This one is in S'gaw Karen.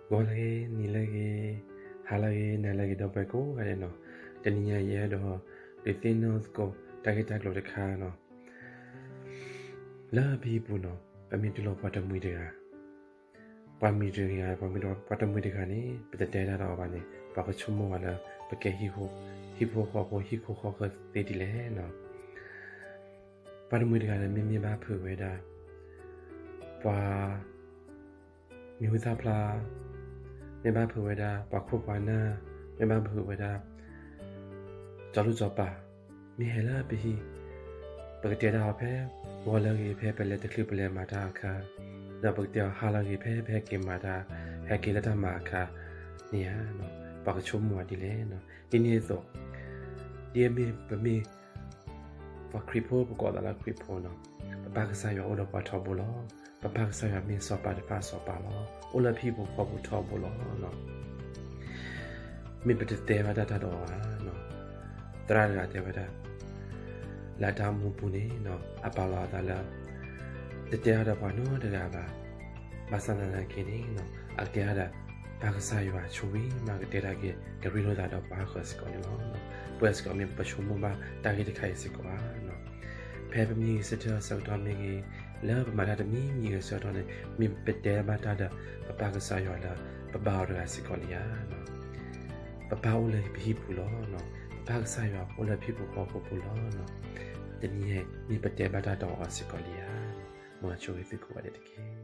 ဂီၤလၢအဂ့ၤ, နံၤလၢအဂ့ၤ, ဟါလၢအဂ့ၤ, နၤလၢအဂ့ၤ ဒီပုၢ်ဝဲၢ်ကိးဂၤဒဲးနီၤ. တနံၤညါအံၤ ယအဲၣ်ဒိးဒုးသ့ၣ်နီၣ်သကိး တၢ်ဂ့ၢ်တၢ်ကျိၤတခါနီၤ. လၢပဟံၣ်ပူၤနီၤ ပမ့ၢ်တူၢ်လိာ်ပှၤတမှံၤတဂၤ, ပှၤမံၤတဂၤ, ပှၤမံၤတဂၤ, ပှၤတမှံၤတဂၤန့ၣ် ပတတဲတၢ်ဒီးအီၤဘၣ်န့ၣ် ပှၤကဆိကမိၣ်ဝဲလၢ ပကဲဟံၣ်ဖိ, ဟံၣ်ဖိဃီဖိ, ဟံၣ်ဖိဃီဖိသ့ဒ်လဲၣ်နီၤ. ပှၤတမှံၤတဂၤန့ၣ် မ့မ့ၢ်ဘၣ်ဖုးဝဲဒၣ် ပှၤ မံၤဟူသၣ်ဖျါ, မ့ၢ်ဘၣ်ဖုးဝဲဒၣ် ပှၤခိၣ်ပှၤနၢ်, မ့ၢ်ဘၣ်ဖုးဝဲဒၣ် စီၤလိၣ်စီၤပၤ, မ့ၢ်ဟဲလၢပဟံၣ်, ပကတဲတၢ်အီၤဖဲ ဂီၤလၢအဂ့ၤ ဖဲပလဲၤတချုးပလဲၤမၤတၢ်အခါ, ဒီးပကတဲအီၤဟါလၢအဂ့ၤ ဖဲပဟဲက့ၤမၤတၢ်, ဟဲက့ၤလၢတၢ်မၤအခါန့ၣ်ဧါ, ပှၤကဆိကမိၣ်ဝဲဒ်လဲၣ်နီၤ. ဒ်န့ၣ်အသိး ဒ်အမ့ၢ်ပမ့ၢ် ပှၤခရံာ်ဖိ ပကိးသးလၢခရံာ်ဖိနီၤ, ပပၢ်ကစၢ်ယွၤအိၣ်ဒီးပှၤထီဘိလီၤ. ပပၢ်ကစၢ်ယွၤမ့ၢ်စီၤပၤတဖၣ်စီၤပၤလီၤ. အိၣ်လၢပဟံၣ်ပူၤဃီပူၤထီဘိလီၤ. မ့ၢ်ပတတဲဘၣ်တၢ်တၢ်ဒီးအီၤဧါ, သရၣ်တဂၤတဲဝဲဒၣ် လၢအတၢ်အိၣ်မူပူၤန့ၣ်နီၤ အပာ်လီၤအသးလၢ တတဲအီၤဒီးပှၤနီတဂၤဘၣ်. ဘၣ်ဆၣ်သနာ်က့န့ၣ်နီၤ အကဲဝဲဒၣ် ပၢ်ကစၢ်ယွၤဆိဝံၤမး ကတဲတၢ်က့ၤ ကရ့လိာ်သးဒီးပှၤဟီၣ်ခိၣ်စ့ၢ်ကီးန့ၣ်လီၤ. ပဝဲစ့ၢ်ကီးမ့ၢ်ပဆိကမိၣ်ဘၣ်တၢ်ဂ့ၢ်တခါအံၤစ့ၢ်ကီးဧါ. ဖဲပမံဂ့ၤဆၢထၢၣ်အဆၢကတီၢ်မ့ၢ်ဂ့ၤ, လၢပမၤတၢ်တမံၤမံၤအဆၢကတီၢ်န့ၣ် မ့ၢ်ပတဲဘၣ်တၢ်ဒီး ပပၢ်ကစၢ်ယွၤလၢ ပဘါအီၤတဂၤစ့ၢ်ကီးလံဧါ. ပပၢ်အိၣ်လၢပဟံၣ်ပူၤလီၤ. ပပၢ်ကစၢ်ယွၤအိၣ်လၢဟံၣ်ပူၤဃီပူၤလီၤ. တနံၤအံၤ မ့ၢ်ပတဲဘၣ်တၢ်ဒီးအီၤစ့ၢ်ကီးလံဧါ. မ်အဆိၣ်ဂ့ၤသုကိးဂၤဒဲးတက့ၢ်.